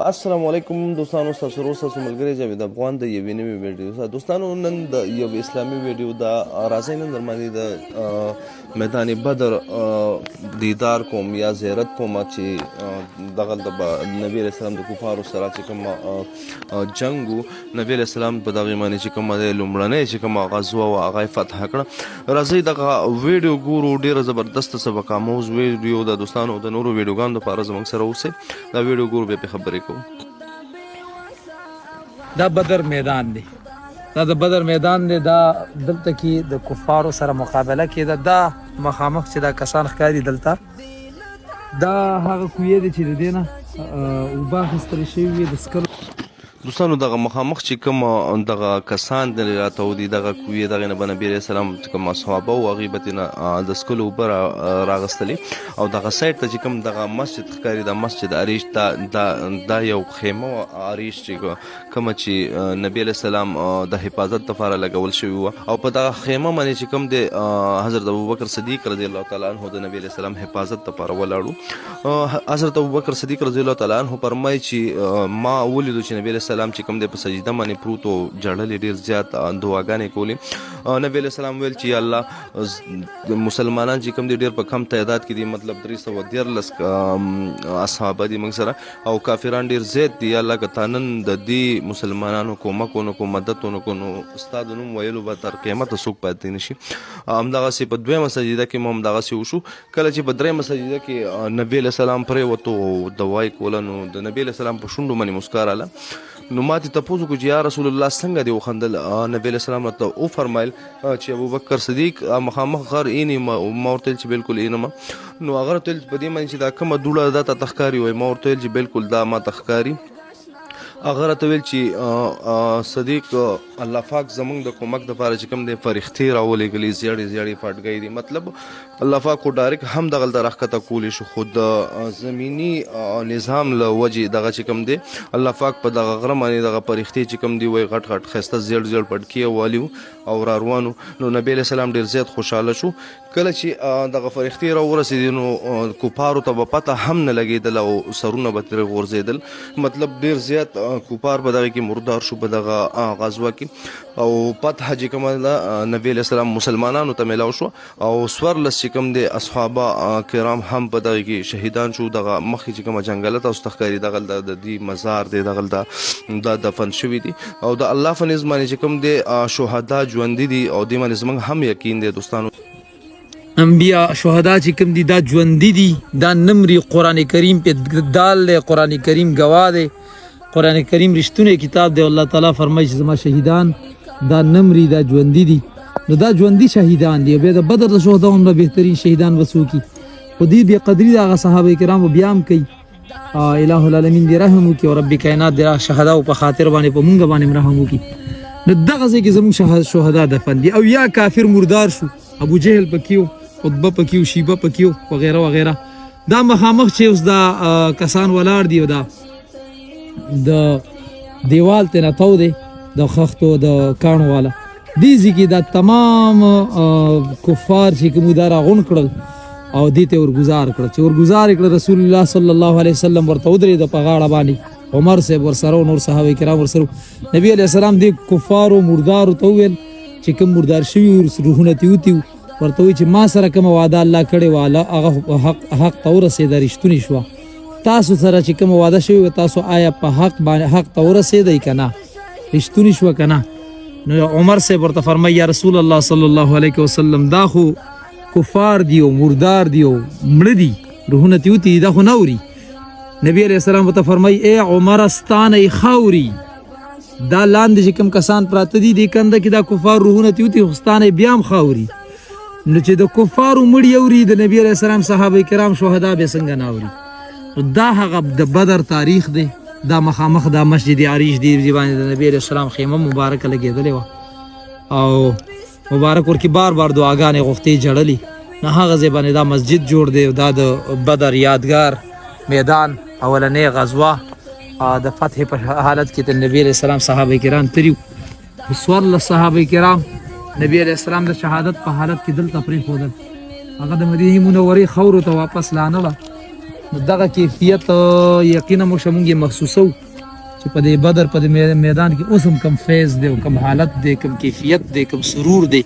السلام علیکم دوستانو، ستاسو ورور ستاسو ملګری جاوید افغان د یوې نوې ویډیو سره. دوستانو، نن د یو اسلامي ویډیو دا راځئ، نن در باندې د میدان بدر دیدار کوم یا زیارت کوم چې دغه د نبی علیہ السلام د کفارو سره چې کوم جنگ وو، نبی علیہ السلام په دغه باندې چې کوم د لومړنۍ چې کوم غزوه وه هغه یې فتح کړه. راځئ دغه ویډیو ګورو، ډیره زبردسته سبق آموز ویډیو ده. دوستانو، د نورو ویډیوګانو لپاره زموږ سره اوسئ. دا ویډیو ګورو، بیا پرې خبرې کوو. دا بدر میدان دی، دا د بدر میدان دی. دا دلته کې د کفارو سره مقابله کېده. دا مخامخ چې دا کسان ښکاري دلته، دا هغه کویې دی چې د دې نه اوبه اخیستل شوي وي د څکلو. دوستانو، دغه مخامخ چې کوم دغه کسان د راته ودي، دغه کوی دغه نه نبی علیہ السلام چې کوم صحابه او هغه به تینا د سکلو اوبه راغستلې. او دغه سایډ ته چې کوم دغه مسجد ښکاري، دا مسجد عریش، دا دا دا یو خیمه عریش چې کوم چې نبی علیہ السلام د حفاظت لپاره لګول شوی و، او په دغه خیمه باندې چې کوم د حضرت ابوبکر صدیق رضی الله تعالی عنہ د نبی علیہ السلام حفاظت لپاره ولاړو. حضرت ابوبکر صدیق رضی الله تعالی عنہ فرمایي چې ما ولیدو چې نبی علیہ السلام چې کوم دی په سجده باندې پروت او ژړل یې، ډېر زیات دعاګانې کولې. نبی علیہ السلام ویل چې یا الله، مسلمانان چې کوم دی ډېر په کم تعداد کې دي، مطلب 313 اصحابه دي موږ سره او کافران ډېر زیات دي. یا الله، که تا نن د دې مسلمانانو کومک ونه کو، مدد ونه کو، نو ستا د نوم ویلو به تر قیامته څوک پاتې نه شي. همدغسې په دویمه سجده کې مو همدغسې وشو. کله چې په درېیمه سجده کې نبی علیہ السلام پرېوتو او دعا یې کوله، نو د نبی علیہ السلام په شونډو باندې مسکا راله. نو ما ته تپوس وکړو چې یا رسول الله، څنګه دې وخندل؟ نبی علیہ السلام راته وفرمایل چې ابوبکر صدیق، مخامخ غر اینې؟ ما ورته ویل چې بالکل اینم. نو هغه راته ویل چې په دې باندې چې دا کومه دوړه ده تا ته ښکاري؟ وایي ما ورته ویل چې بالکل دا ما ته ښکاري. هغه راته ویل چې صدیق، الله پاک زمونږ د کومک دپاره چې کوم دی فرښتې راولېږلې، زیړې زیړې پټګۍ دي. مطلب الله پاک خو ډایرک هم دغلته راښکته کولی شو، خو د زمیني نظام له وجې دغه چې کوم دی الله پاک په دغه غره باندې دغه فرښتې چې کوم دی وایي غټ غټ ښایسته زیړ زیړ پټکي والي او را روانو. نو نبی علیه السلام ډېر زیات خوشحاله شو. کله چې دغه فرښتې را ورسېدې، نو کفارو ته به پته هم نه لګېدله او سرونه به ترې غورځېدل. مطلب ډېر زیات کفار په دغه کې مردار شو په دغه غزوه کې. او فتح چې کومه ده نبی علیه السلام مسلمانانو ته میلاو شو، او 14 چې کوم دی اصحابه کرام هم په دغه کې شهیدان شو. دغه مخکې چې کومه جنګله تاسو ته ښکاري، دغلته د دې مزار دی، دغلته دا دفن شوي دي. او د الله په نزد باندې چې کوم دی شهدا ژوندي دي، او دې باندې زموږ هم یقین دی دوستانو. انبیا شهدا چې کوم دي دا ژوندي دي، دا نمري. قرآن کریم په دال دی، قرآن کریم ګواه دی، قرآن کریم رښتونی کتاب دی. الله تعالی فرمایي چې زما شهیدان دا نمري، دا ژوندي دي. نو دا ژوندي شهیدان دي. بیا د بدر د شهدا هم بهترین شهیدان وڅوکي، خو دې بې قدري د هغه صحابه کرامو بیا هم کوي. الہ العالمین دې رحم وکړي او رب کائنات دې شهدا په خاطر باندې په مونږ باندې رحم وکړي. نو دغه ځای کې زموږ شهدا دفن دي. او یا کافر مردار شو، ابو جهل پکیو، عتبه پکیو، شیبه پکیو، وغیرہ وغیرہ. دا مخامخ چې اوس دا کسان ولاړ دي او دا د دیوال ته نه تاو دی د خښتو د کاڼو والا دې ځای کې دا تمام کفار چې کوم دا راغونډ کړل او دې ته ورګزار کړل. چې ورګزار کړل، رسول الله صلی الله علیه وسلم ورته ودرېده په غاړه باندې، عمر صاحب ورسره او نور صحابه کرام ورسره. نبی علیه السلام دې کفارو مردارو ته وویل چې کوم مردار شوي روحونه ترې وتي، ورته وویل چې ما سره کومه وعده الله کړې وه هغه حق ته ورسېده، رښتونې شوه. تاسو سره چې کومه وعده شوې وه، تاسو آیا په حق باندې حق ته ورسېدئ که نه، رښتونې شوه که نه؟ نو عمر صاحب ورته فرمایي یا رسول الله صلی الله علیه وسلم، دا خو کفار دي او مردار دي او مړه دي، روحونه ترې وتي دي، دا خو نه اوري. نبی علیه السلام ورته فرمایي ای عمر، ستا نه یې ښه اوري. دا لاندې چې کوم کسان پراته دي دې کنده کې، دا کفار روحونه ترې وتي، خو ستا نه یې بیا هم ښه اوري. نو چې د کفارو مړي اوري، د نبی علیه السلام صحابه کرام شهدا به څنګه نه اوري؟ نو دا هغه د بدر تاریخ دی. دا مخامخ دا مسجد عریش دی چې باندې د نبی علیه السلام خیمه مبارکه لګېدلې وه او مبارک ورکې بار بار دعاګانې غوښتې، ژړلې. نو هغه ځای باندې دا مسجد جوړ دی. دا د بدر یادګار میدان، اولنۍ غزوه د فتح په حالت کې د نبی علیه السلام صحابه کرام تللي وو. 14 صحابه کرام نبی علیه السلام د شهادت په حالت کې دلته پرېښودل. هغه د مدینې منورې خاورو ته واپس لانه. نو دغه کیفیت یقینا موږ یې محسوسو چې په دې بدر په دې میدان کې اوس هم کم فیض دی او کم حالت دی، کم کیفیت دی، کم سرور دی.